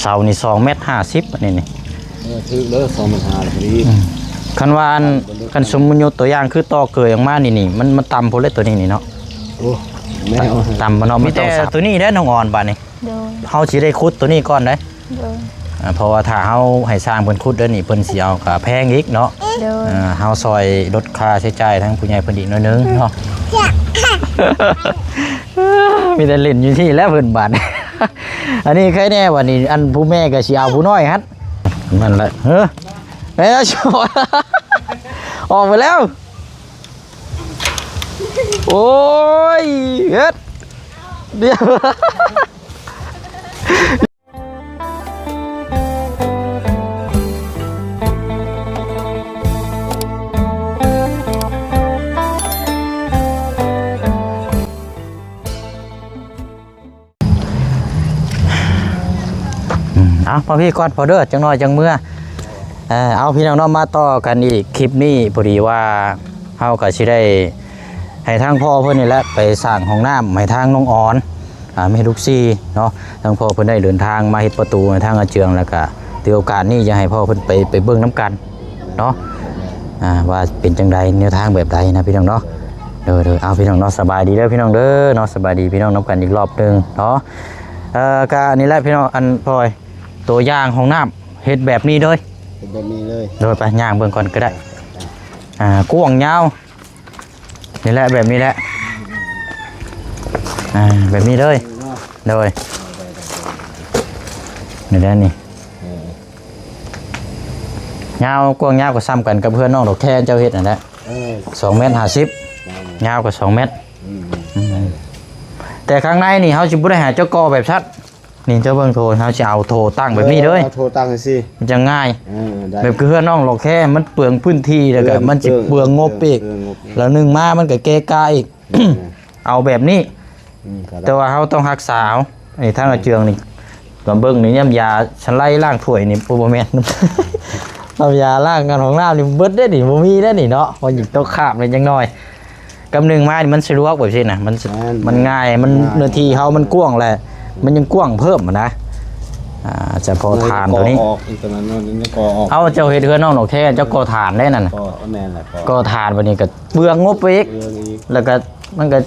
ເສົານີ້ສອງແມັດຫ້າສິບ ອັນນີ້ນີ້ ເອີ ຖືກເດີ ສອງແມັດຫ້າພໍດີ. ອືມ ຄັນວ່າອັນ ຄັນສົມມຸດຍົກຕົວຢ່າງຄືຕໍ່ເກີຍອອກມານີ້ນີ້ ມັນ ມັນຕ່ຳໂພດເລີຍຕົວນີ້ນີ້ເນາະ. ໂອ້ ແມ່ນ ຕ່ຳບໍ່ເນາະ ມີແຕ່ ມີແຕ່ຕົວນີ້ແຫຼະນ້ອງອອນບາດນີ້. ໂດຍ ເຮົາຊິໄດ້ຂຸດຕົວນີ້ກ່ອນເດ້. ໂດຍ ອ່າ ເພາະວ່າຖ້າເຮົາໃຫ້ຊ່າງເພິ່ນຂຸດເດີນີ້ ເພິ່ນຊິເອົາກະແພງອີກເນາະ. ໂດຍ ອ່າ ເຮົາຊ່ອຍລົດຄ່າໃຊ້ຈ່າຍທາງຜູ້ໃຫຍ່ເພິ່ນອີກໜ້ອຍໜຶ່ງເນາະ. ມີແຕ່ຫຼິ້ນຢູ່ທີ່ແຫຼະເພິ່ນບາດ. ອັນນີ້ໃຄແນ່ ບັດນີ້ອັນຜູ້ແມ່ກໍຊິເອົາຜູ້ນ້ອຍຫັ້ນ. ນັ້ນແຫຼະ ເອີ ແມ່ນແລ້ວ ອອກໄປແລ້ວ. ໂອ້ຍ ເຮັດ ດຽວ. ອືມ ເອົາ ມາພີ້ກ່ອນພໍ່ເດີ ຈັກໜ້ອຍຈັ່ງເມືອ. ເອີ ເອົາ ພີ່ນ້ອງເນາະ ມາຕໍ່ກັນອີກຄລິບນີ້ ພໍດີວ່າເຮົາກໍຊິໄດ້ໃຫ້ທາງພໍ່ເພິ່ນນີ້ແຫຼະ ໄປສ້າງຫ້ອງນ້ຳໃຫ້ທາງນ້ອງອອນ ອ່າ ແມ່ລູກສີ່ເນາະ. ທາງພໍ່ເພິ່ນໄດ້ເດີນທາງມາເຮັດປະຕູໃຫ້ທາງອາເຈືອງ ແລ້ວກະຖືໂອກາດນີ້ຈະໃຫ້ພໍ່ເພິ່ນໄປ ໄປເບິ່ງນຳກັນເນາະ ອ່າ ວ່າເປັນຈັ່ງໃດ ແນວທາງແບບໃດນະ ພີ່ນ້ອງເນາະ. ໂດຍໆ ເອົາ ພີ່ນ້ອງເນາະ ສະບາຍດີເດີພີ່ນ້ອງເດີເນາະ ສະບາຍດີພີ່ນ້ອງນຳກັນອີກລອບໜຶ່ງເນາະ. ເອີ ກະນີ້ແຫຼະພີ່ນ້ອງ ອັນພໍ່ ຕົວຢ່າງຫ້ອງນ້ຳເຮັດແບບນີ້ເລີຍ ເຮັດແບບນີ້ເລີຍ. ໂດຍ ໄປຍ່າງເບິ່ງກ່ອນກໍໄດ້. ອ່າ ກວ້າງຍາວ ນີ້ແຫຼະ ແບບນີ້ແຫຼະ ອ່າ ແບບນີ້ເລີຍ. ໂດຍ ນີ້ແຫຼະນີ້ ເອີ ຍາວ ກວ້າງຍາວກໍສ່ຳກັນກັບເຮືອນນ້ອງດອກແຄນເຈົ້າເຮັດນັ້ນແຫຼະ. ເອີ ສອງແມັດຫ້າສິບ ຍາວກໍສອງແມັດ. ອືມ ອືມ ແຕ່ຂ້າງໃນນີ້ເຮົາຊິບໍ່ໄດ້ໃຫ້ເຈົ້າກໍ່ແບບຊັ້ນ. ນີ້ເຈົ້າເບິ່ງໂທ ເຮົາຊິເອົາໂທຕັ້ງແບບນີ້ເລີຍ ເອີ ເອົາໂທຕັ້ງຈັ່ງຊີ້ ມັນຈະງ່າຍ. ເອີ ໄດ້ ແບບຄືເຮືອນນ້ອງດອກແຄ ມັນເປືອງພື້ນທີ່ ແລ້ວກໍ ເອີ ມັນຊິເປືອງ ເປືອງງົບອີກ ເອີ ເປືອງງົບ ແລ້ວໜຶ່ງມາມັນກໍເກະກະອີກ. ເອີ ເອົາແບບນີ້ ອືມ ກໍໄດ້ ແຕ່ວ່າເຮົາຕ້ອງຮັກສາເອົາ. ອັນນີ້ທາງອາເຈືອງນີ້ ລອງເບິ່ງນີ້ ນ້ຳຢາສະໄລລ້າງຖ້ວຍນີ້ ໂອ້ ບໍ່ແມ່ນ ນ້ຳຢາລ້າງອັນຫ້ອງນ້ຳນີ້ເບິດເດ້ນີ້ ບໍ່ມີເດ້ນີ້ເນາະ ເພາະຫຍິບຕົກຄາບເລີຍຈັກໜ້ອຍ. ກຳໜຶ່ງມານີ້ມັນສະດວກແບບຊີ້ນະ ມັນ ແມ່ນ ມັນງ່າຍ ມັນ ງ່າຍ ເນື້ອທີ່ເຮົາມັນກວ້າງແຫຼະ ມັນຍັງກວ້າງເພີ່ມຫັ້ນນະ. ອ່າ ຈະພໍຖານຕົວນີ້ ເອົາ ເຈົ້າເຮັດເຮືອນນ້ອງດອກແຄ ເຈົ້າກໍ່ຖານໄດ້ນັ້ນນະ. ກໍ່ ແມ່ນແຫຼະ ກໍ່ຖານບັດນີ້ກໍເປືອງງົບໄປອີກ ເປືອງອີກ ແລ້ວກໍມັນກໍ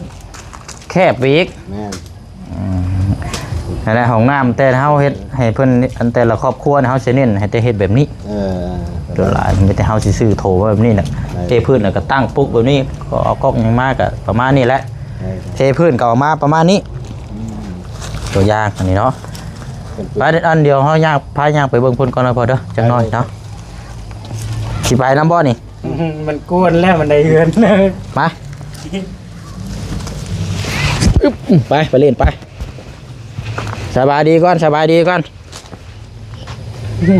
ແຄບໄປອີກ. ແມ່ນ ອືມ ຫັ້ນແຫຼະ ຫ້ອງນ້ຳ ແຕ່ເຮົາເຮັດໃຫ້ເພິ່ນ ອັນແຕ່ລະຄອບຄົວເຮົາຊິເນັ້ນໃຫ້ແຕ່ເຮັດແບບນີ້. ເອີ ສ່ວນຫຼາຍມີແຕ່ເຮົາຊິຊື້ໂຖແບບນີ້ແຫຼະ ເທພື້ນແລ້ວກໍຕັ້ງປຸກແບບນີ້ ກໍເອົາກ້ອງຫຍັງມາກໍປະມານນີ້ແຫຼະ. ເອີ ເທພື້ນກໍອອກມາປະມານນີ້. ອືມ ຕົວຢ່າງອັນນີ້ເນາະ ໄປ ອັນດຽວເຮົາຍ່າງ ພາຍ່າງໄປເບິ່ງພຸ້ນກ່ອນເນາະພໍ່ເດີ ຈັກໜ້ອຍເນາະ. ເອີ ຊິໄປນຳບໍ່ນີ້? ມັນກວນແລ້ວ ມັນໄດ້ເຮືອນ ມາ ອຶບ ໄປ ໄປຫຼິ້ນໄປ. ສະບາຍດີກ່ອນ ສະບາຍດີກ່ອນ.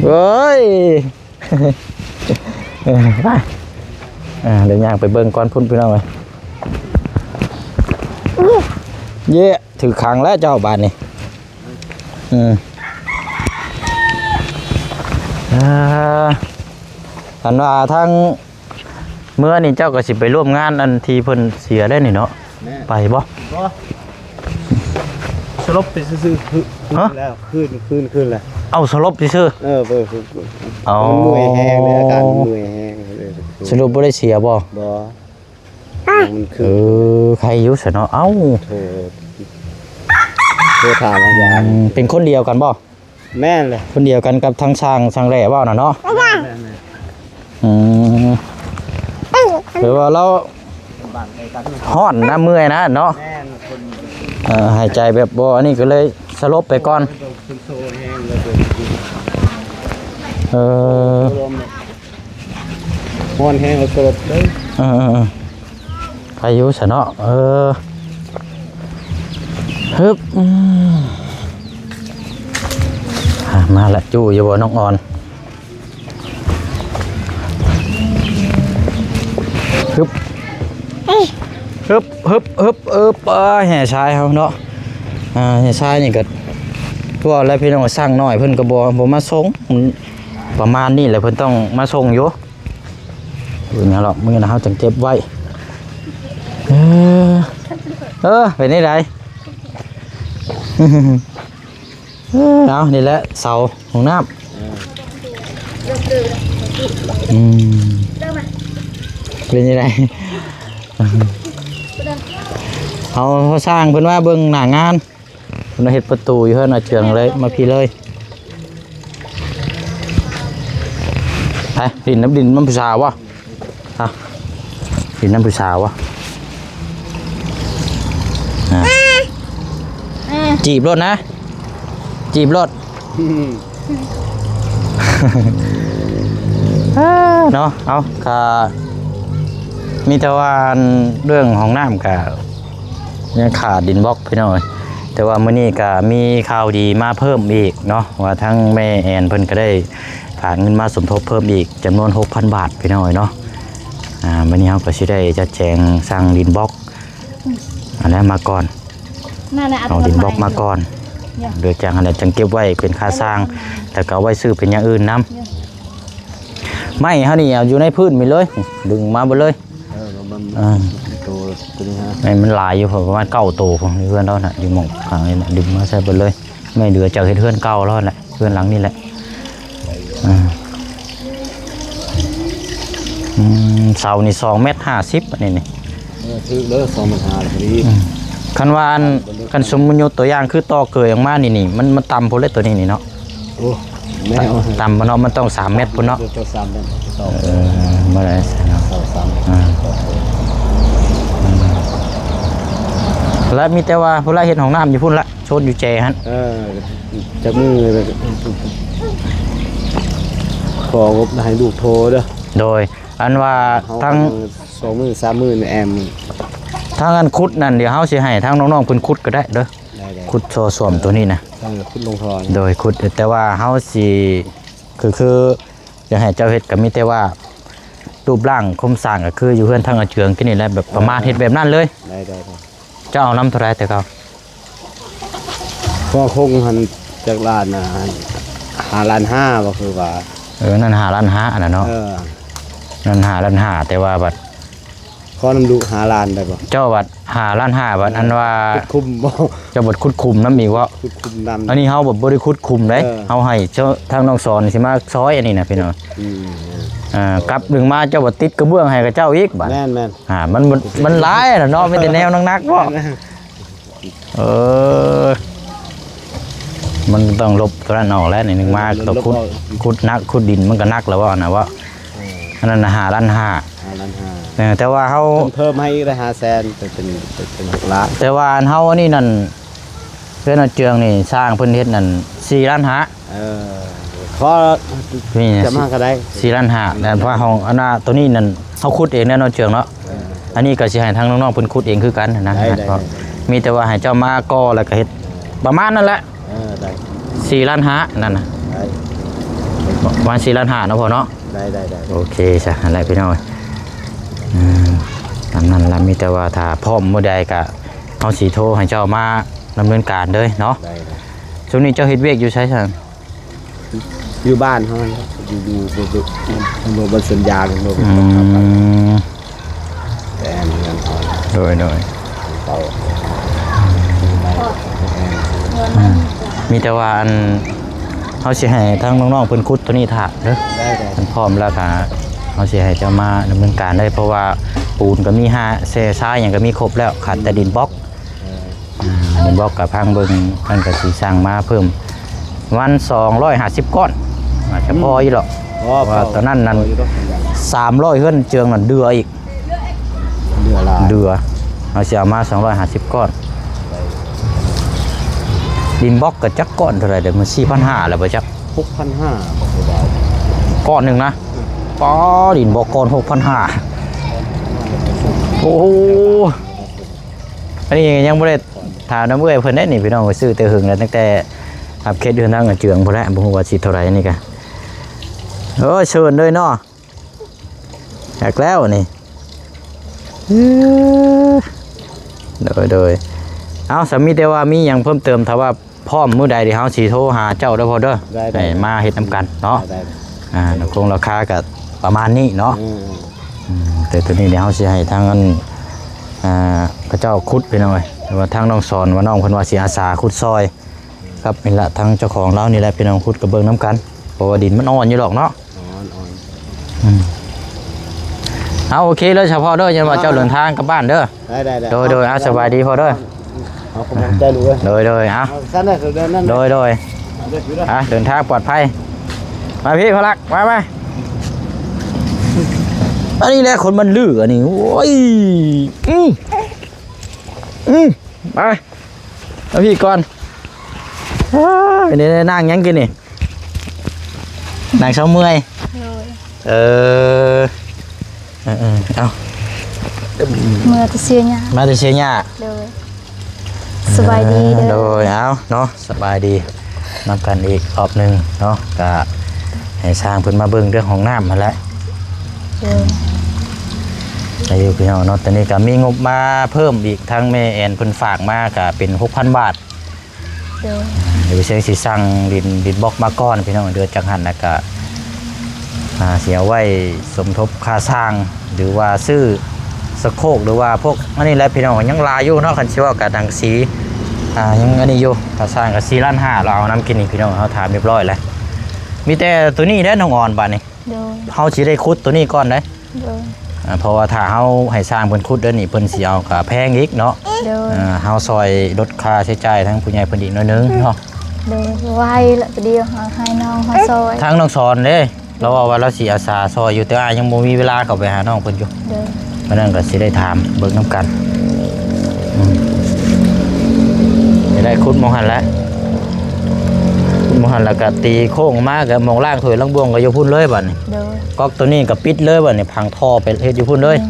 ໂອ້ຍ ເອີ ໄປ ອ່າ ດຽວຍ່າງໄປເບິ່ງກ່ອນພຸ້ນ ພີ່ນ້ອງເອີຍ. ເຢ້ ຖືກຂັງແລ້ວເຈົ້າບາດນີ້. ອືມ ອ່າ ອັນວ່າທາງ ເມື່ອນີ້ເຈົ້າກໍຊິໄປຮ່ວມງານອັນທີ່ເພິ່ນເສຍແລ້ວນີ້ເນາະ. ແມ່ນ ໄປບໍ່? ບໍ່ ສະຫຼົບໄປຊື່ໆ. ຮະ? ຄືນແລ້ວ ຄືນ ຄືນ ຄືນແລ້ວ. ເອົາ ສະຫຼົບຊື່ໆ. ເອີ ເອີ ຄືນ ຄືນ. ອໍ ມັນເມື່ອຍແຮງເດ້ ອາການມັນເມື່ອຍແຮງ. ສະຫຼຸບບໍ່ໄດ້ເສຍບໍ່? ບໍ່ ມັນຄືນ. ເອີ ໄຄຢູ່ຊະເນາະ. ເອົ້າ ໂທ ໂທຖາມອາຈານ. ອືມ ເປັນຄົນດຽວກັນບໍ່? ແມ່ນແຫຼະ ຄົນດຽວກັນກັບທາງຊ່າງ ຊ່າງແຫຼ້ເວົ້ານະເນາະ. ແມ່ນໆ ອືມ ແປວ່າລາວຮ້ອນນະ ເມື່ອຍນະເນາະ. ແມ່ນ ຄົນ ເອີ ຫາຍໃຈແບບບໍ່ ອັນນີ້ກໍເລີຍສະຫຼົບໄປກ່ອນ. ເອີ ຮ້ອນແຮງແລ້ວສະຫຼົບເລີຍ. ເອີໆໆ ໄປຢູ່ຊະເນາະ. ເອີ ຮຶບ ອືມ ອ່າ ມາລະ ຢູ່ຢູ່ບໍ່ນ້ອງອອນ? ຮຶບ ຮຶບ ຮຶບ ຮຶບ ເອີ ປາ ແຫ່ຊາຍເຮົາເນາະ. ອ່າ ແຫ່ຊາຍນີ້ກໍ ຄືວ່າແຫຼະພີ່ນ້ອງ ຊ່າງນ້ອຍເພິ່ນກໍບໍ່ ບໍ່ມາສົ່ງ ປະມານນີ້ແຫຼະ ເພິ່ນຕ້ອງມາສົ່ງຢູ່. ເບິ່ງເອົາລະ ມື້ໜ້າເຮົາຈັ່ງເກັບໄວ້. ເອີ ເອີ ເປັນຈັ່ງໃດ? ເອີ ເອົາ ນີ້ແຫຼະເສົາຫ້ອງນ້ຳ. ເອີ ອືມ ເປັນຈັ່ງໃດ? ເຮົາ ເຮົາສ້າງເພິ່ນມາເບິ່ງໜ້າງານ. ເພິ່ນເຮັດປະຕູຢູ່ເຮືອນອາເຈືອງເລີຍ ມາພີ້ເລີຍ. ໄປຫຼິ້ນນຳ ຫຼິ້ນນຳຜູ້ສາວບໍ່? ເອົາ ຫຼິ້ນນຳຜູ້ສາວບໍ່? ອ່າ ຈີບໂລດນະ ຈີບໂລດ. ເນາະ ເອົາ ກະມີແຕ່ວ່າເລື່ອງຫ້ອງນ້ຳກະ ຍັງຂາດດິນບລັອກພີ່ນ້ອງເອີຍ. ແຕ່ວ່າມື້ນີ້ກະມີຂ່າວດີມາເພີ່ມອີກເນາະ ວ່າທາງແມ່ແອນເພິ່ນກະໄດ້ຝາກເງິນມາສົມທົບເພີ່ມອີກຈຳນວນຫົກພັນບາດພີ່ນ້ອງເອີຍເນາະ. ອ່າ ມື້ນີ້ເຮົາກະຊິໄດ້ຈັດແຈງສັ່ງດິນບລັອກ ອັນນັ້ນມາກ່ອນ ເອົາດິນບລັອກມາກ່ອນ ເດີຈາກຫັ້ນແຫຼະຈັ່ງເກັບໄວ້ເປັນຄ່າສ້າງ ແລ້ວກະເອົາໄວ້ຊື້ເປັນຢ່າງອື່ນນຳ. ໄມ້ເຮົານີ້ເອົາຢູ່ໃນພື້ນໝົດເລີຍ ດຶງມາເບິດເລີຍ. ເອີ ມັນ ອ່າ ໂຕ ໂຕນີ້ຮະ ໄມ້ມັນຫຼາຍຢູ່ ປະມານເກົ້າໂຕພຸ້ນ ຢູ່ເຮືອນລາວນະ ຢູ່ໝ່ອງຂ້າງນີ້ນະ ດຶງມາໃສ່ເບິດເລີຍ. ໄມ້ເຫຼືອຈາກເຮັດເຮືອນເກົ່າລາວຫັ້ນແຫຼະ ເຮືອນຫຼັງນີ້ແຫຼະ. ອ່າ ອືມ ເສົານີ້ສອງແມັດຫ້າສິບ ອັນນີ້ນີ້. ເອີ ຖືກເດີ ສອງແມັດຫ້າພໍດີ. ອືມ ຄັນວ່າອັນ ຄັນສົມມຸດຍົກຕົວຢ່າງຄືຕໍ່ເກີຍອອກມານີ້ນີ້ ມັນ ມັນຕ່ຳໂພດແຫຼະຕົວນີ້ນີ້ເນາະ. ໂອ້ ແມ່ນ ຕ່ຳບໍ່ເນາະ ມັນຕ້ອງສາມແມັດພຸ້ນເນາະ. ເອີ ສາມແມັດ ເອີ ບໍ່ໄດ້ເນາະ ສາມແມັດ ອ່າ ແລ້ວມີແຕ່ວ່າພຸ້ນລະ ເຮັດຫ້ອງນ້ຳຢູ່ພຸ້ນລະ ໂຊນຢູ່ແຈຫັ້ນ. ເອີ ຈັກມື້ ຂໍງົບໃຫ້ລູກໂທເດີ. ໂດຍ ອັນວ່າທາງ ສອງມື້ສາມມື້ແອມ ທາງອັນຂຸດນັ້ນ ດຽວເຮົາຊິໃຫ້ທາງນ້ອງໆເພິ່ນຂຸດກະໄດ້ເດີ. ໄດ້ໆ ຂຸດທໍ່ສ້ວມໂຕນີ້ນະ ເອີ ຂຸດລົງທໍ່. ໂດຍ ຂຸດ ແຕ່ວ່າເຮົາຊິ ຄື ຄືຢາກໃຫ້ເຈົ້າເຮັດກະມີແຕ່ວ່າ ຮູບຮ່າງໂຄງສ້າງກະຄືຢູ່ເຮືອນທາງອາເຈືອງກິນນີ້ແຫຼະ ແບບປະມານເຮັດແບບນັ້ນເລີຍ. ໄດ້ໆ ເຈົ້າເອົານຳເທົ່າໃດແຕ່ເກົ່າ? ເພາະຄົງຫັ້ນຈັກລ້ານນະ ຫ້າລ້ານຫ້າບໍ່ຄືວ່າ. ເອີ ນັ້ນຫ້າລ້ານຫ້າອັນນັ້ນເນາະ. ເອີ ນັ້ນຫ້າລ້ານຫ້າ ແຕ່ວ່າບັດ ຂໍນຳດຸຫ້າລ້ານໄດ້ບໍ່? ເຈົ້າບັດຫ້າລ້ານຫ້າ ບັດອັນວ່າຂຸດຂຸມບໍ່? ເຈົ້າບັດຂຸດຂຸມນຳອີກເວາະ? ຂຸດຂຸມນຳ. ອັນນີ້ເຮົາບໍ່ໄດ້ຂຸດຂຸມເດ້. ເອີ ເຮົາໃຫ້ເຈົ້າ ທາງນ້ອງສອນຊິມາຊອຍອັນນີ້ນະພີ່ນ້ອງ. ອືມ ອ່າ ກັບດຶງມາເຈົ້າບັດຕິດກະເບື້ອງໃຫ້ເຂົາເຈົ້າອີກບັດ. ແມ່ນໆ ອ່າ ມັນ ມັນ ມັນຫຼາຍລະເນາະ ມີແຕ່ແນວໜັກໆເນາະ. ແມ່ນ ເອີ ມັນຕ້ອງລົບໂຕນັ້ນອອກແລ້ວ ນີ້ໜຶ່ງມາ ມັນ ມັນລົບອອກ ກະຂຸດ ຂຸດໜັກ ຂຸດດິນມັນກະໜັກແລ້ວເວາະນະເວາະ. ເອີ ອັນນັ້ນຫ້າລ້ານຫ້າ ຫ້າລ້ານຫ້າ. ເອີ ແຕ່ວ່າເຮົາ ເພິ່ນເພີ່ມໃຫ້ອີກໄດ້ຫ້າແສນ ເປັນ ເປັນ ເປັນຫົກລ້ານ. ແຕ່ວ່າອັນເຮົາອັນນີ້ນັ້ນ ເຮືອນອາເຈືອງນີ້ ຊ່າງເພິ່ນເຮັດນັ້ນສີ່ລ້ານຫ້າ. ເອີ ພໍ ນີ້ນະ ຈະມາກະໄດ້ ສີ່ລ້ານຫ້າ. ແຕ່ວ່າຫ້ອງອັນນ່າ ໂຕນີ້ນັ້ນເຮົາຂຸດເອງແນ່ນອນເຈືອງເນາະ. ເອີ ອັນນີ້ກະຊິໃຫ້ທາງນ້ອງໆເພິ່ນຂຸດເອງຄືກັນນະ. ໄດ້ໆ ມີແຕ່ວ່າໃຫ້ເຈົ້າມາກໍ່ແລ້ວກະເຮັດປະມານນັ້ນແຫຼະ. ເອີ ໄດ້ ສີ່ລ້ານຫ້ານັ້ນນະ. ໄດ້ ປະມານສີ່ລ້ານຫ້າເນາະພໍ່ເນາະ. ໄດ້ໆໆ ໂອເຄຊະ ຫັ້ນແຫຼະພີ່ນ້ອງ. ອືມ ຕາມນັ້ນລະ ມີແຕ່ວ່າຖ້າພ້ອມມື້ໃດກະ ເຮົາຊິໂທໃຫ້ເຈົ້າມາດຳເນີນການເລີຍເນາະ. ໄດ້ໆ ຊ່ວງນີ້ເຈົ້າເຮັດວຽກຢູ່ໃສຊັ້ນ? ຢູ່ບ້ານເຮົາ ຢູ່ ຢູ່ ຢູ່ ຢູ່ ຢູ່ບ້ານສວນຢາງ. ອືມ ແຕ່ເຮືອນເຮົາ ໂດຍ ໂດຍ ເຂົາ ອືມ ມີແຕ່ວ່າອັນ ເຮົາຊິໃຫ້ທາງນ້ອງໆເພິ່ນຂຸດໂຕນີ້ຖ້າເດີ. ໄດ້ໆ ຄັນພ້ອມແລ້ວກະ ເຮົາຊິໃຫ້ເຈົ້າມາດຳເນີນການເລີຍ ເພາະວ່າປູນກະມີ ຫ້າ ແຊ່ຊາຍຫຍັງກະມີຄົບແລ້ວ ຂາດແຕ່ດິນບລັອກ. ເອີ ອ່າ ເຫັນບອກກະພັງເບິ່ງ ເພິ່ນກະຊິສັ່ງມາເພີ່ມປະມານສອງຮ້ອຍຫ້າສິບກ້ອນ ອາດຈະພໍຢູ່ດອກ. ອືມ ເພາະວ່າຕອນນັ້ນນັ້ນ ພໍຢູ່ດອກ ສາມຮ້ອຍເຮືອນເຈື່ອງນັ້ນເດືອອີກ ເດືອຫຼາຍ ເດືອ ເຮົາຊິເອົາມາສອງຮ້ອຍຫ້າສິບກ້ອນ. ໄດ້ ດິນບລັອກກະຈັກກ້ອນເທົ່າໃດເດ ມັນສີ່ພັນຫ້າແລ້ວບໍ່ຈັກ ຫົກພັນຫ້າ ບໍ່ຄືວ່າ ກ້ອນໜຶ່ງນະ. ປ້າ ດິນບລັອກກ້ອນຫົກພັນຫ້າ. ໂອ້ ອັນນີ້ຍັງບໍ່ໄດ້ ຖາມນຳເອື້ອຍເພິ່ນໄດ້ນີ້ພີ່ນ້ອງ ໄປຊື້ແຕ່ຫຶງແລ້ວ ຕັ້ງແຕ່ຮັບເຂດເຮືອນທາງອາເຈືອງພຸ້ນແຫຼະ ບໍ່ຮູ້ວ່າຊິເທົ່າໃດນີ້ກະ. ໂອ້ຍ ເຊີນເລີຍເນາະ ຈັກແລ້ວນີ້. ເອີ ໂດຍ ໂດຍ ເອົາ ສາມີແຕ່ວ່າມີຫຍັງເພີ່ມເຕີມ ຖ້າວ່າພ້ອມມື້ໃດ ດຽວເຮົາຊິໂທຫາເຈົ້າເດີພໍ່ເດີ ໄດ້ໆ ໃຫ້ມາເຮັດນຳກັນເນາະ. ໄດ້ໆ ອ່າ ລາຄາກະປະມານນີ້ເນາະ. ອືມ ອືມ ແຕ່ໂຕນີ້ດຽວເຮົາຊິໃຫ້ທາງອັນ ອ່າ ເຂົາເຈົ້າຂຸດພີ່ນ້ອງເອີຍ ແຕ່ວ່າທາງນ້ອງສອນວ່າ ນ້ອງເພິ່ນວ່າຊິອາສາຂຸດຊ່ອຍ. ຄັບ ນີ້ລະ ທາງເຈົ້າຂອງລາວນີ້ແຫຼະ ພີ່ນ້ອງ ຂຸດກໍເບິ່ງນຳກັນ ເພາະວ່າດິນມັນອ່ອນຢູ່ດອກເນາະ. ອ່ອນ ອ່ອນ ອືມ ເອົາ ໂອເຄເລີຍ ສະເພາະເດີ ຢ່າວ່າເຈົ້າເດີນທາງກັບບ້ານເດີ. ໄດ້ໆໆ ໂດຍໆ ເອົາ ສະບາຍດີພໍ່ເດີ. ເອົາ ຂອບໃຈລູກເອີຍ. ໂດຍໆ ເອົາ ເອົາຊັ້ນເດີ ເດີນນັ້ນ ໂດຍໆ ເດີ ເດີນທາງປອດໄພ. ມາພີ່ ພະລັກ ມາ ມາ. ອັນນີ້ແຫຼະຄົນມັນດື້ ອັນນີ້ ໂອ້ຍ ອືມ ອືມ ໄປ ມາພີ່ກ່ອນ. ອ້າ ນີ້ນາງຫຍັງກິນນີ້? ນາງເຊົາເມື່ອຍ. ໂດຍ ເອີ ເອີໆ ເອົາ ເມື່ອແຕ່ເຊຍຍາ ມາແຕ່ເຊຍຍາ. ໂດຍ ສະບາຍດີເດີ. ເອີ ໂດຍ ເອົາເນາະ ສະບາຍດີນຳກັນອີກຮອບໜຶ່ງເນາະ. ກະໃຫ້ຊ່າງເພິ່ນມາເບິ່ງເລື່ອງຫ້ອງນ້ຳຫັ້ນແຫຼະ. ໂດຍ ໄດ້ຢູ່ພີ່ນ້ອງເນາະ. ຕອນນີ້ກະມີງົບມາເພີ່ມອີກ ທາງແມ່ແອນເພິ່ນຝາກມາກະເປັນຫົກພັນບາດ. ໂດຍ ດຽວເຊຍຊິສັ່ງດິນ ດິນບລັອກມາກ່ອນພີ່ນ້ອງ ເດືອນຈັກຫັ້ນ ແລ້ວກະ ອ່າ ຊິເອົາໄວ້ສົມທົບຄ່າສ້າງ ຫຼືວ່າຊື້ສະໂຄກ ຫຼືວ່າພວກອັນນີ້ແຫຼະພີ່ນ້ອງ. ຍັງຫຼາຍຢູ່ເນາະ ຄັນຊິເວົ້າກະສັງກະສີ ອ່າ ຍັງອັນນີ້ຢູ່. ຄ່າສ້າງກະສີ່ລ້ານຫ້າ ລາວເອົານຳກິນນີ້ພີ່ນ້ອງ ເຮົາຖາມຮຽບຮ້ອຍແລ້ວ. ມີແຕ່ໂຕນີ້ແຫຼະນ້ອງອອນ ບາດນີ້. ໂດຍ ເຮົາຊິໄດ້ຂຸດໂຕນີ້ກ່ອນເດ້. ໂດຍ ອ່າ ເພາະວ່າຖ້າເຮົາໃຫ້ຊ່າງເພິ່ນຂຸດເດີນີ້ ເພິ່ນຊິເອົາກະແພງອີກເນາະ. ໂດຍ ອ່າ ເຮົາຊ່ອຍລົດຄ່າໃຊ້ຈ່າຍທາງຜູ້ໃຫຍ່ເພິ່ນອີກໜ້ອຍໜຶ່ງເນາະ. ໂດຍ ໄວລະ ປະດຽວເຮົາໃຫ້ນ້ອງເຮົາຊ່ອຍ ທາງນ້ອງສອນເດ້. ລາວເວົ້າວ່າລາວຊິອາສາຊ່ອຍຢູ່ ແຕ່ອ້າຍຍັງບໍ່ມີເວລາເຂົ້າໄປຫານ້ອງເພິ່ນຢູ່. ໂດຍ ເພາະນັ້ນກະຊິໄດ້ຖາມເບິ່ງນຳກັນ. ອືມ ໄດ້ຂຸດໝ່ອງຫັ້ນແຫຼະ ຂຸດໝ່ອງຫັ້ນ ແລ້ວກະຕີໂຄ້ງມາ ກະໝ່ອງລ້າງຖ້ວຍລ້າງບ່ວງກະຢູ່ພຸ້ນເລີຍບາດນີ້. ໂດຍ ກອກໂຕນີ້ກະປິດເລີຍບາດນີ້ ຝັງທໍ່ໄປເຮັດຢູ່ພຸ້ນເລີຍ. ອືມ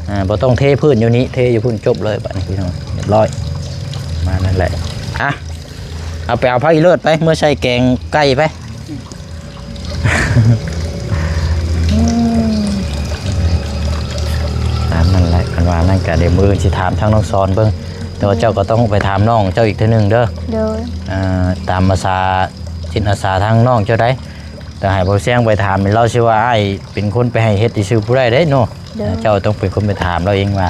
ອ່າ ບໍ່ຕ້ອງເທພື້ນຢູ່ນີ້ ເທຢູ່ພຸ້ນຈົບເລີຍບາດນີ້ພີ່ນ້ອງ ຮຽບຮ້ອຍ. ປະມານນັ້ນແຫຼະ. ອ່ະ ເອົາໄປເອົາຜັກອີເລີດໄປ ເມືອໃສ່ແກງໄກ່ໄປ. ອືມ ຕາມນັ້ນແຫຼະ ຄັນວ່ານັ້ນກະດຽວມື້ອື່ນຊິຖາມທາງນ້ອງສອນເບິ່ງ ແຕ່ວ່າເຈົ້າກະຕ້ອງໄປຖາມນ້ອງເຈົ້າອີກເທື່ອໜຶ່ງເດີ. ໂດຍ ອ່າ ຕາມພາສາຈິດອາສາທາງນ້ອງເຈົ້າໃດ. ແຕ່ໃຫ້ບ່າວແຊງໄປຖາມນີ້ ລາວຊິວ່າອ້າຍເປັນຄົນໄປໃຫ້ເຮັດຊື່ໆ ບໍ່ໄດ້ເດ້ເນາະ. ໂດຍ ເຈົ້າຕ້ອງເປັນຄົນໄປຖາມລາວເອງວ່າ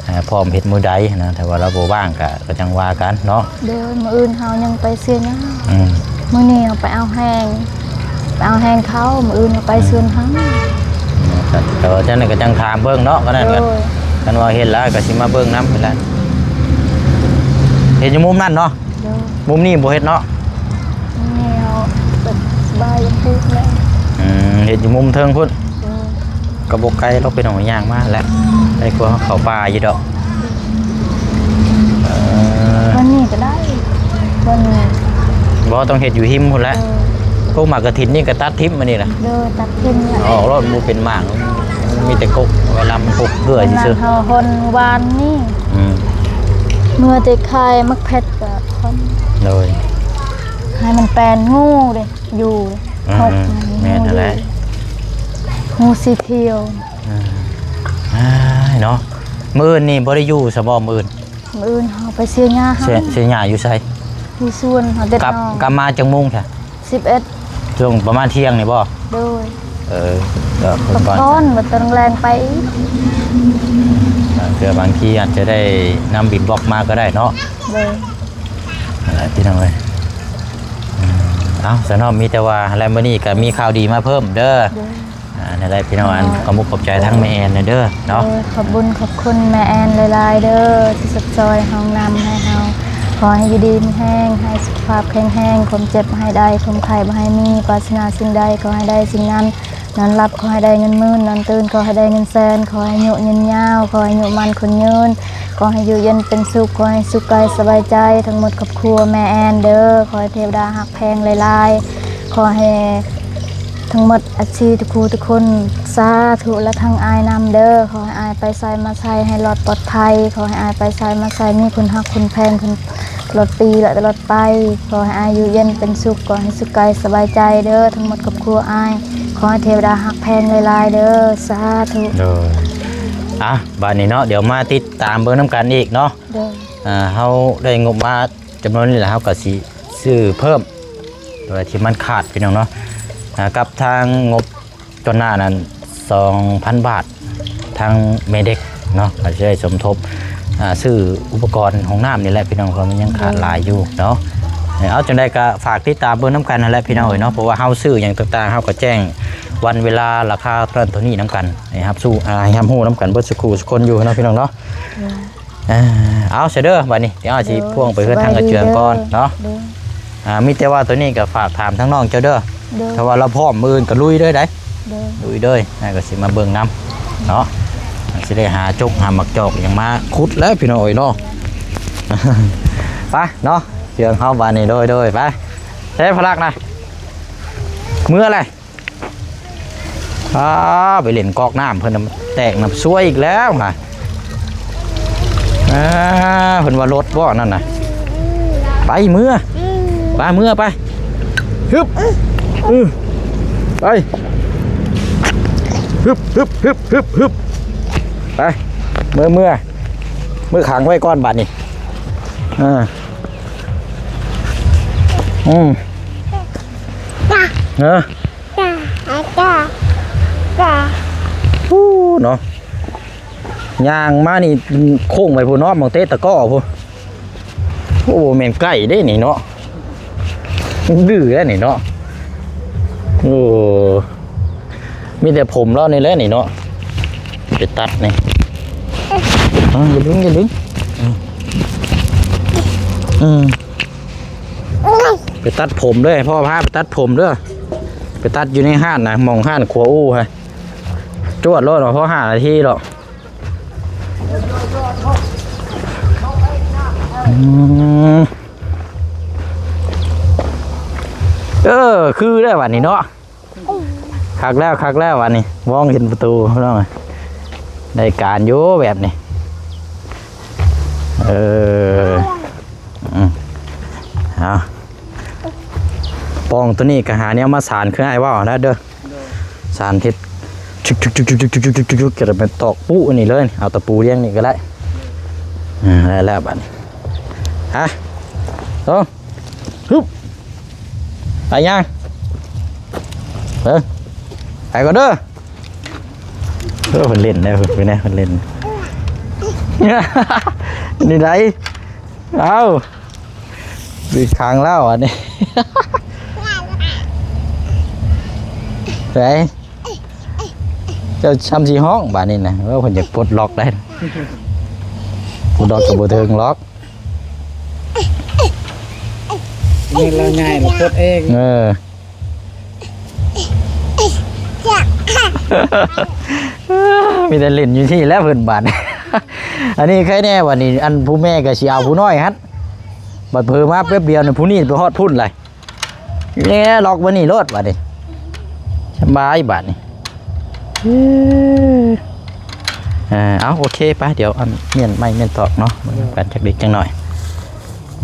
ເອີ ພ້ອມເຮັດມື້ໃດຫັ້ນນະ ຖ້າວ່າລາວບໍ່ວ່າງກະ ກະຈັ່ງວ່າກັນເນາະ. ໂດຍ ມື້ອື່ນເຮົາຍັງໄປເຊຍຍາ. ອືມ ມື້ນີ້ເຮົາໄປເອົາແຮງ ໄປເອົາແຮງເຂົາ ມື້ອື່ນເຮົາໄປສວນເຮົາ. ອືມ ແຕ່ວ່າຈັ່ງໃດກະຈັ່ງຖາມເບິ່ງເນາະ ກະນັ້ນກະ. ໂດຍ ຄັນວ່າເຮັດແລ້ວກະຊິມາເບິ່ງນຳຫັ້ນແຫຼະ ເຮັດຢູ່ມຸມນັ້ນເນາະ. ໂດຍ ມຸມນີ້ບໍ່ເຮັດເນາະ. ແນວແບບສະບາຍຈັ່ງຊີ້ແຫຼະ. ອືມ ເຮັດຢູ່ມຸມເທິງພຸ້ນ. ໂດຍ ກະບໍ່ໄກດອກ ພີ່ນ້ອງ ຍ່າງມາແຫຼະ ໄກກວ່າເຂົ້າປ່າຢູ່ດອກ. ເອີ ບ່ອນນີ້ກະໄດ້ ບ່ອນນີ້ ບໍ່ ຕ້ອງເຮັດຢູ່ຮິມພຸ້ນແຫຼະ. ໂດຍ ພວກໝາກກະຖິນນີ້ກະຕັດຖິ້ມອັນນີ້ນະ. ໂດຍ ຕັດຖິ້ມແຫຼະ ອອກໂລດ ບໍ່ເປັນໝາກ ມີແຕ່ກົກ ເວລາມັນປົກເກືອຊື່ໆ. ເຮົາຫົ່ນວານນີ້. ອືມ ເມື່ອແຕ່ຂາຍໝາກເຜັດກະຄົນ. ໂດຍ ໃຫ້ມັນແປນງູເດ້ ຢູ່ ອືມ ຫົກ ແມ່ນຫັ້ນແຫຼະ ງູສີຂຽວ. ອືມ ອ້າຍເນາະ ມື້ອື່ນນີ້ບໍ່ໄດ້ຢູ່ຊະບໍ່ ມື້ອື່ນ? ມື້ອື່ນເຮົາໄປເຊຍຫຍ້າ. ເຊຍ ເຊຍຫຍ້າຢູ່ໃສ? ຢູ່ສວນເຮົາເດັດ ກັບ ນ້ອງ ກັບມາຈັກໂມງຊະ? ສິບເອັດ ຊ່ວງປະມານທ່ຽງນີ້ບໍ່? ໂດຍ ເອີ ກະພັກຜ່ອນ ແລ້ວຕອນແລງໄປອີກ. ເພື່ອບາງທີອາດຈະໄດ້ນຳດິນບລັອກມາກະໄດ້ເນາະ. ໂດຍ ນັ້ນແຫຼະພີ່ນ້ອງເອີຍ. ອືມ ເອົ້າ ສະເນາະ ມີແຕ່ວ່າ ແລະ ມື້ນີ້ກະມີຂ່າວດີມາເພີ່ມເດີ. ໂດຍ ອ່າ ນັ້ນແຫຼະພີ່ນ້ອງ ອັນ ຂໍຂອບມຸກຂອບໃຈທາງແມ່ແອນແດ່ເດີເນາະ. ໂດຍ ຂອບບຸນຂອບຄຸນແມ່ແອນຫຼາຍໆເດີ ທີ່ຊົດຊ່ອຍຫ້ອງນ້ຳໃຫ້ເຮົາ. ຂໍໃຫ້ຢູ່ດີມີແຮງ ໃຫ້ສຸຂະພາບແຂງແຮງ ຄວາມເຈັບບໍ່ໃຫ້ໄດ້ ຄວາມໄຂ້ບໍ່ໃຫ້ມີ ປາດຖະໜາສິ່ງໃດຂໍໃຫ້ໄດ້ສິ່ງນັ້ນ. ນອນຫຼັບຂໍໃຫ້ໄດ້ເງິນໝື່ນ ນອນຕື່ນຂໍໃຫ້ໄດ້ເງິນແສນ ຂໍໃຫ້ອາຍຸຍືນຍາວ ຂໍໃຫ້ອາຍຸໝັ້ນຂວັນຍືນ ຂໍໃຫ້ຢູ່ເຢັນເປັນສຸກ ຂໍໃຫ້ສຸກກາຍສະບາຍໃຈ ທັງໝົດຄອບຄົວແມ່ແອນເດີ ຂໍໃຫ້ເທວະດາຮັກແພງຫຼາຍໆ ຂໍໃຫ້ທັງໝົດ ເອັຟຊີ ທຸກຜູ້ທຸກຄົນ ສາທຸ ແລະ ທັງອ້າຍນຳເດີ ຂໍໃຫ້ອ້າຍໄປໃສມາໃສໃຫ້ລອດປອດໄພ ຂໍໃຫ້ອ້າຍໄປໃສມາໃສມີຄົນຮັກຄົນແພງ ຄົນ ຕະຫຼອດປີ ແລະ ຕະຫຼອດໄປ ຂໍໃຫ້ອ້າຍຢູ່ເຢັນເປັນສຸກ ຂໍໃຫ້ສຸກກາຍສະບາຍໃຈເດີ ທັງໝົດຄອບຄົວອ້າຍ ຂໍໃຫ້ເທວະດາຮັກແພງຫຼາຍໆເດີ ສາທຸ. ໂດຍ ອ່ະ ບາດນີ້ເນາະ ດຽວມາຕິດຕາມເບິ່ງນຳກັນອີກເນາະ. ໂດຍ ອ່າ ເຮົາໄດ້ງົບມາຈຳນວນນີ້ແຫຼະ ເຮົາກະຊິຊື້ເພີ່ມໂດຍທີ່ມັນຂາດ ພີ່ນ້ອງເນາະ. ອ່າ ກັບທາງງົບ ກ່ອນໜ້ານັ້ນສອງພັນບາດ ທາງແມ່ເດັກເນາະ ກະຊິໄດ້ສົມທົບ ອ່າ ຊື້ອຸປະກອນຫ້ອງນ້ຳນີ້ແຫຼະພີ່ນ້ອງ ເພາະມັນຍັງຂາດຫຼາຍຢູ່ເນາະ. ເອົາ ຈັ່ງໃດກໍຝາກຕິດຕາມເບິ່ງນຳກັນຫັ້ນແຫຼະພີ່ນ້ອງເອີຍເນາະ, ເພາະວ່າເຮົາຊື້ຫຍັງຕ່າງໆ ເຮົາກໍແຈ້ງວັນເວລາ ລາຄາເທົ່ານັ້ນເທົ່ານີ້ນຳກັນ ໃຫ້ຮັບຮູ້ ອ່າ ໃຫ້ຮັບຮູ້ນຳກັນເບິດສູ່ຄູ່ສູ່ຄົນຢູ່ເນາະພີ່ນ້ອງເນາະ. ເອີ ເອົາຊະເດີ ບາດນີ້ດຽວເຮົາຊິພ່ວງໄປເຮືອນທາງກະເຈືອງກ່ອນເນາະ. ໂດຍ ອ່າ ມີແຕ່ວ່າໂຕນີ້ກໍຝາກຖາມທາງນ້ອງເຈົ້າເດີ. ໂດຍ ຖ້າວ່າລາວພ້ອມມື້ອື່ນກໍລຸຍເລີຍໄດ໋. ໂດຍ ລຸຍເລີຍ ອ້າຍກໍຊິມາເບິ່ງນຳເນາະ, ຊິໄດ້ຫາຈົກຫາໝາກຈອກຫຍັງມາຂຸດແລ້ວພີ່ນ້ອງເອີຍເນາະ. ໄປເນາະ ເຄື່ອງເຮົາບາດນີ້. ໂດຍ ໂດຍ ໄປ. ໃສພະລັກນະ? ເມືອແລ້ວ. ອ້າ ໄປຫຼິ້ນກອກນ້ຳເພິ່ນນະ ແຕກນະ ຊວຍອີກແລ້ວຫະ. ອ່າ ເພິ່ນວ່າລົດບໍ່ນັ້ນນະ. ໄປເມືອ ໄປເມືອໄປ. ຮຶບ ອື ໄປ ຮຶບ ຮຶບ ຮຶບ ຮຶບ ຮຶບ. ໄປ ເມືອ ເມືອ ເມືອຂັງໄວ້ກ່ອນບາດນີ້. ເອີ ອື ເອີ ພຸ້ນເນາະ ຍ່າງມານີ້ໂຄ້ງໄປພຸ້ນເນາະ ໝ່ອງເຕະຕະກ້ອພຸ້ນ. ໂອ້ ບໍ່ແມ່ນໄກ່ເດ້ນີ້ເນາະ ດື້ແລ້ວນີ້ເນາະ. ໂອ້ ມີແຕ່ຜົມລາວນີ້ແຫຼະນີ້ເນາະ ໄປຕັດນີ້. ອ່າ ຢ່າດຶງ ຢ່າດຶງ. ອືມ ອືມ ໄປຕັດຜົມເດີ ພໍ່ພາໄປຕັດຜົມເດີ. ໄປຕັດຢູ່ໃນຮ້ານນະ ໝ່ອງຮ້ານຄົວອູ້ຫັ້ນ. ຈວດໂລດ ພໍຫ້ານາທີດອກ. ອືມ ເອີ ຄືແລ້ວບາດນີ້ເນາະ. ຄັກແລ້ວ ຄັກແລ້ວບາດນີ້ ມອງເຫັນປະຕູພີ່ນ້ອງ. ໄດ້ການຢູ່ແບບນີ້. ເອີ ອືມ ເອົາ ປ່ອງໂຕນີ້ກໍຫາແນວມາສານ ຄືອ້າຍເວົ້ານະເດີ. ໂດຍ ສານເຮັດ ຈຶກໆໆໆ ຈະໄປຕອກປຸອັນນີ້ເລີຍ. ເອົາຕະປູລຽງນີ້ກໍໄດ້. ເອີ ໄດ້ແລ້ວບາດນີ້. ຮະ ໂຕ ຮຶບ ໄປຍ່າງ ເອີ ໄປກ່ອນເດີ. ເອີ ເພິ່ນຫຼິ້ນແລ້ວ ເພິ່ນ ເພິ່ນ ເພິ່ນຫຼິ້ນ ນີ້ໄດ. ເອົາ ໄປຂັງລາວອັນນີ້ ໄປ. ເຈົ້າຊ່ຳຊິຮ້ອງບາດນີ້ນະ. ເອີ ເພິ່ນຢາກປົດລັອກໄດ໋ ປົດລັອກກໍບໍ່ເຖິງລັອກ. ເງິນລາວໃຫຍ່ລະປົດເອງ. ເອີ ມີແຕ່ຫຼິ້ນຢູ່ທີ່ແຫຼະເພິ່ນບາດ. ອັນນີ້ໃຄແນ່ບາດນີ້ ອັນຜູ້ແມ່ກໍຊິເອົາຜູ້ນ້ອຍຫັ້ນ ບັດເຜີມາແປັບດຽວນີ້ ຜູ້ນີ້ໄປຮອດພຸ້ນເລີຍ. ແນ່ ລັອກໄວ້ນີ້ໂລດບາດນີ້ ສະບາຍບາດນີ້. ເອີ ເອົາ ໂອເຄ ໄປ ດຽວອັນມ້ຽນໄມ້ມ້ຽນຕອກເນາະ ເບິ່ງນຳກັນຈັກເລັກຈັກໜ້ອຍ.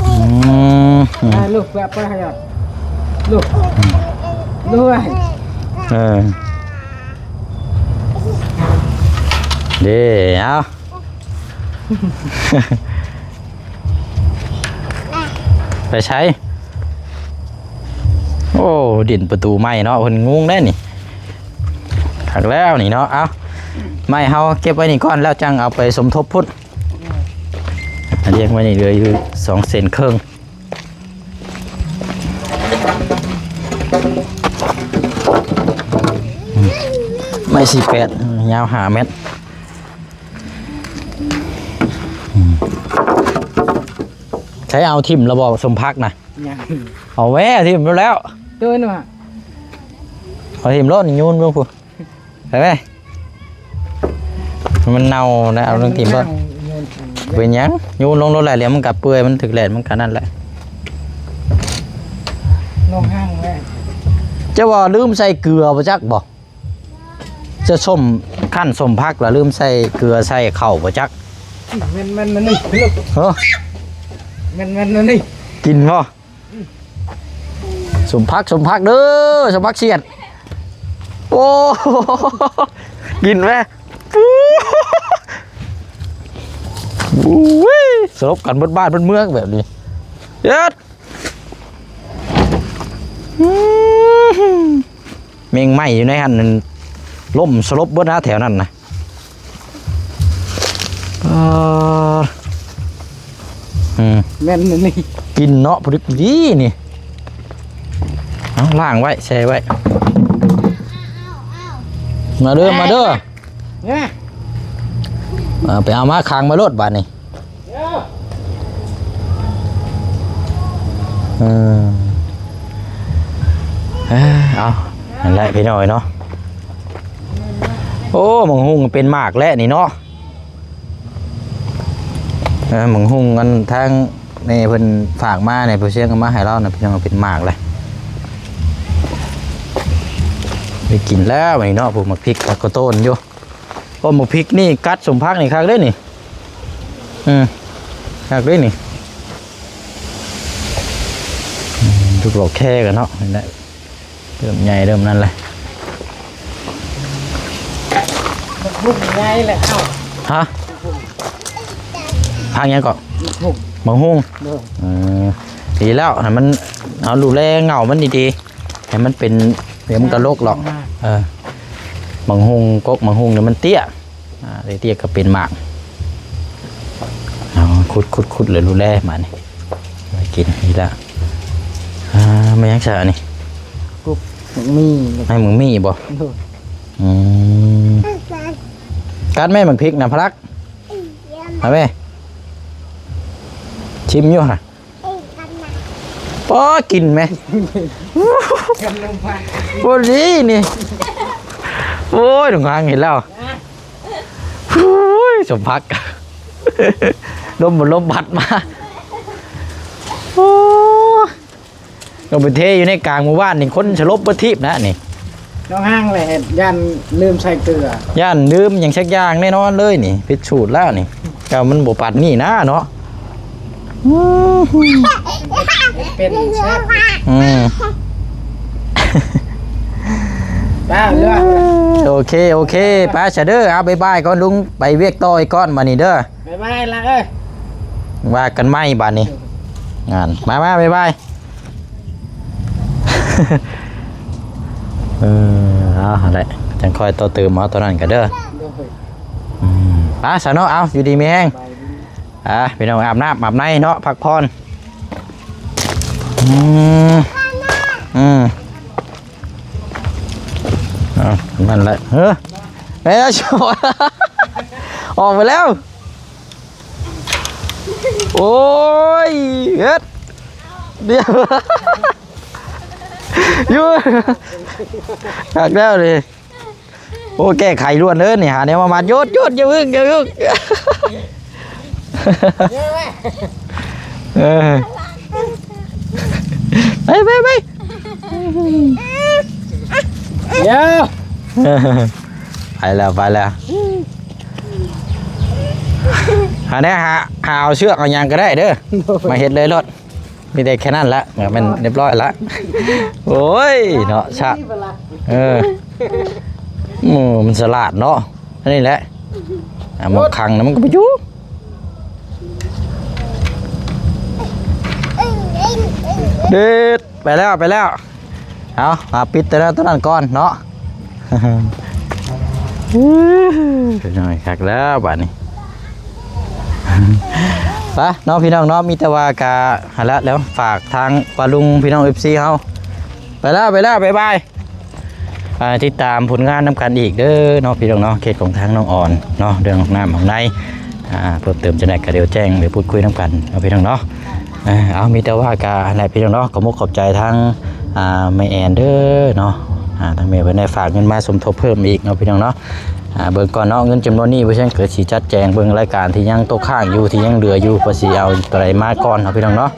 ອືມ ອືມ ອ່າ ລູກ ໄປ ໄປ ລູກ ລູກ ເອີ ເດ້ ເອົາ ໄປໃສ? ໂອ້ ດິນປະຕູໃໝ່ເນາະ ເພິ່ນງຸງແລ້ວນີ້. ຄັກແລ້ວນີ້ເນາະ. ເອົາ ໄມ້ເຮົາເກັບໄວ້ນີ້ກ່ອນ ແລ້ວຈັ່ງເອົາໄປສົມທົບພຸ້ນ. ລຽງໄວ້ນີ້ເຫຼືອຢູ່ສອງເຊັນເຄິ່ງ. ໄມ້ສີ່ແປດ ຍາວຫ້າແມັດ. ໃຊ້ເອົາຖິ້ມລະບໍ່ ສົມຜັກນະ? ຍັງ ເອົາແວ່ຖິ້ມໂລດແລ້ວ. ໂດຍນະ ເອົາຖິ້ມໂລດ ໂຍນລົງພຸ້ນ ໄປແວ່. ມັນເນົ່ານະ ເອົາລົງຖິ້ມໂລດ. ໂຍນ ເປັນຫຍັງ ໂຍນລົງໂລດແຫຼະ ດຽວມັນກະເປື່ອຍ ມັນຖືກແດດ ມັນກະນັ້ນແຫຼະ. ລົງຫ້າງແລ້ວ ເຈົ້າວ່າລືມໃສ່ເກືອບໍ່ຈັກບໍ່? ຈະສົ້ມ ຂັ້ນສົ້ມຜັກລະລືມໃສ່ເກືອໃສ່ເຂົ້າບໍ່ຈັກ? ແມ່ນໆ ອັນນີ້ ເອີ ແມ່ນໆ ອັນນີ້ ກິນບໍ່? ສົມຜັກ ສົມຜັກເດີ ສົມຜັກສຽດ. ໂອ້ ກິນແມ. ໂອ້ຍ ສະຫຼົບກັນເບິດບ້ານເບິດເມືອງແບບນີ້. ເຮັດ ແມງໄມ້ຢູ່ໃນຫັ້ນ ລົ້ມສະຫຼົບເບິດນະ ແຖວນັ້ນນະ. ອ່າ ອືມ ແມ່ນນີ້ ກິນເນາະ ພໍດີນີ້ ເອົາ ລ້າງໄວ້ ແຊ່ໄວ້ ມາເດີ ມາເດີ ເອົາ ໄປເອົາມາ ຂັງມາໂລດບາດນີ້. ເອີ ເອີ ເອົາ ນັ້ນແຫຼະພີ່ນ້ອງເອີຍເນາະ. ໂອ້ ໝາກຫຸ່ງເປັນໝາກແລ້ວນີ້ເນາະ. ເອີ ໝາກຫຸ່ງອັນທາງແມ່ເພິ່ນຝາກມານີ້ ພໍ່ຊຽງເອົາມາໃຫ້ລາວນະ ພີ່ນ້ອງ ເປັນໝາກແລ້ວ ໄດ້ກິນແລ້ວນີ້ເນາະ. ຜູ້ໝາກພິກ ໝາກກະໂຕນຢູ່. ໂອ້ ໝາກພິກນີ້ກັດສົມຜັກນີ້ຄັກເດ້ນີ້. ເອີ ຄັກເດ້ນີ້. ອືມ ທຸກດອກແຄກັນເນາະ ນີ້ແຫຼະ ເລີ່ມໃຫຍ່ເລີ່ມນັ້ນແຫຼະ. ໝາກຫຸ່ງໃຫຍ່ແລ້ວ ເອົ້າ ຮະ? ຜັກຫຍັງເກາະ? ໝາກຫຸ່ງ ໝາກຫຸ່ງ ເອີ ດີແລ້ວ ໃຫ້ມັນ ເຮົາດູແລເຫງົ້າມັນດີໆ ໃຫ້ມັນເປັນ ດຽວມັນກະລົກຫຼອກ. ເອີ ໝາກຫຸ່ງ ກົກໝາກຫຸ່ງນີ້ມັນເຕ້ຍ ອ່າ ເຕ້ຍກໍເປັນໝາກ. ເອົາ ຂຸດໆໆ ແລ້ວດູແລບາດນີ້ ໄວ້ກິນອີກແລ້ວ. ອ່າ ແມ່ນຫຍັງຊະອັນນີ້? ກົກໝາກໝີ່ ໃຫ້ໝາກໝີ່ບໍ່? ໂດຍ. ອືມ ກັດແມ່ໝາກພິກນະພະລັກ ເອົາແມ່ ຊິມຢູ່ຫະ. ປ້າ ກິນແມະ ພໍດີນີ້. ໂອ້ຍ ລຸງຫາງເຫັນແລ້ວ ໂອ້ຍ ສົມຜັກ ລົມ ລົມພັດມາ. ໂອ້ຍ ລົງໄປເທຢູ່ໃນກາງໝູ່ບ້ານນີ້ ຄົນສະຫຼົບເບິດທີບນະນີ້. ນ້ອງຫ້າງແຫຼະ ຢ້ານລືມໃສ່ເກືອ ຢ້ານລືມຫຍັງສັກຢ່າງແນ່ນອນເລີຍນີ້ ຜິດສູດແລ້ວນີ້. ເຈົ້າ ມັນບໍ່ປານນີ້ນາເນາະ. ເປັນແຊບ ອືມ ໄປເລີຍ ໂອເຄ ໂອເຄ ໄປຊະເດີ. ເອົາ ບາຍບາຍກ່ອນ ລຸງໄປວຽກຕໍ່ອີກກ່ອນບາດນີ້ເດີ. ບາຍບາຍລະເອີຍ ວ່າກັນໃໝ່ບາດນີ້. ງານ ມາ ມາ ບາຍບາຍ. ເອີ ເອົາຫັ້ນແຫຼະ ຈັ່ງຄ່ອຍຕໍ່ຕື່ມເອົາຕອນນັ້ນກໍເດີ. ໂດຍ. ອືມ ໄປຊະເນາະ ເອົາ ຢູ່ດີມີແຮງ. ອ່າ ພີ່ນ້ອງ ອາບນ້ຳອາບໃນເນາະ ພັກຜ່ອນ. ອືມ ອືມ ອ່າ ນັ້ນແຫຼະ ເອີ ແມ່ນແລ້ວ ອອກໄປແລ້ວ. ໂອ້ຍ ເຮັດ ດຽວ ຢູ່ ຄັກແລ້ວນີ້. ໂອ້ ແກ້ໄຂດ່ວນເດີນີ້ ຫາແນວມາມັດ. ຢຸດ ຢຸດ ຢ່າເພິ່ງ ຢ່າເພິ່ງ ເອີ ໄປ ໄປ ໄປ. ດຽວ ໄປແລ້ວ ໄປແລ້ວ. ຫາແນວ ຫາ ຫາເອົາເຊືອກເອົາຫຍັງກໍໄດ້ເດີ ໂດຍ ມາເຮັດເລີຍໂລດ. ມີແຕ່ແຄ່ນັ້ນລະ ແມ່ນຮຽບຮ້ອຍລະ. ໂອ້ຍ ເນາະ ຊະ ເອີ ໂອ້ ມັນສະຫຼາດເນາະ. ອັນນີ້ແຫຼະ ອ່າ ໝົດຄັງນະ ມັນກໍໄປຢູ່ ເດັດ ໄປແລ້ວ ໄປແລ້ວ. ເອົາ ມາປິດແຕ່ນັ້ນ ຕົວນັ້ນກ່ອນເນາະ. ໂອ້ຍ ຄັກແລ້ວບາດນີ້. ໄປເນາະ ພີ່ນ້ອງເນາະ ມີແຕ່ວ່າກະຫັ້ນລະ ແລ້ວຝາກທາງປ້າລຸງ ພີ່ນ້ອງ ເອັຟຊີ ເຮົາ ໄປແລ້ວ ໄປແລ້ວ ບາຍບາຍ. ອ່າ ຕິດຕາມຜົນງານນຳກັນອີກເດີເນາະ ພີ່ນ້ອງເນາະ ເຂດຂອງທາງນ້ອງອອນເນາະ ເລື່ອງນອກນ້ຳນອກໃນ ອ່າ ເພີ່ມເຕີມຈັ່ງໃດກໍດຽວແຈ້ງ ດຽວພູດຄຸຍນຳກັນເນາະ ພີ່ນ້ອງເນາະ. ເອີ ເອົາ ມີແຕ່ວ່າກະຫັ້ນແຫຼະ ພີ່ນ້ອງເນາະ ຂອບມຸກຂອບໃຈທາງ ອ່າ ແມ່ແອນເດີເນາະ ອ່າ ທາງແມ່ເພິ່ນໄດ້ຝາກເງິນມາສົມທົບເພີ່ມອີກເນາະ ພີ່ນ້ອງເນາະ. ອ່າ ເບິ່ງກ່ອນເນາະ ເງິນຈຳນວນນີ້ ບໍ່ຊັ້ນກໍຊິຈັດແຈງເບິ່ງລາຍການທີ່ຍັງຕົກຄ້າງຢູ່ ທີ່ຍັງເຫຼືອຢູ່ ເພື່ອຊິເອົາຕົວໃດມາກ່ອນເນາະ ພີ່ນ້ອງເນາະ.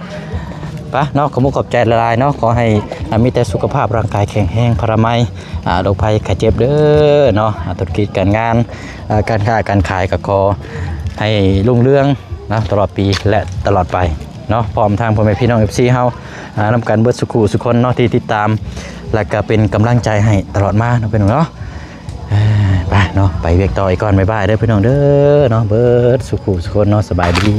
ໄປເນາະ ຂອບມຸກຂອບໃຈຫຼາຍໆເນາະ ຂໍໃຫ້ ອ່າ ມີແຕ່ສຸຂະພາບຮ່າງກາຍແຂງແຮງ ພະລາໄມ ອ່າ ໂລກໄພໄຂ້ເຈັບເດີເນາະ. ອ່າ ທຸລະກິດການງານ ອ່າ ການຄ້າການຂາຍກໍຂໍໃຫ້ຮຸ່ງເຮືອງເນາະ ຕະຫຼອດປີ ແລະ ຕະຫຼອດໄປເນາະ ພ້ອມທັງພໍ່ແມ່ພີ່ນ້ອງ ເອັຟຊີ ເຮົາ ອ່າ ນຳກັນເບິດສຸຂູສຸຄົນເນາະ ທີ່ຕິດຕາມ ແລະ ກໍເປັນກຳລັງໃຈໃຫ້ຕະຫຼອດມາເນາະ ພີ່ນ້ອງເນາະ. ອ່າ ໄປເນາະ ໄປວຽກຕໍ່ອີກກ່ອນ ບາຍບາຍເດີ ພີ່ນ້ອງເດີເນາະ ເບິດສຸຂູສຸຄົນເນາະ ສະບາຍດີ.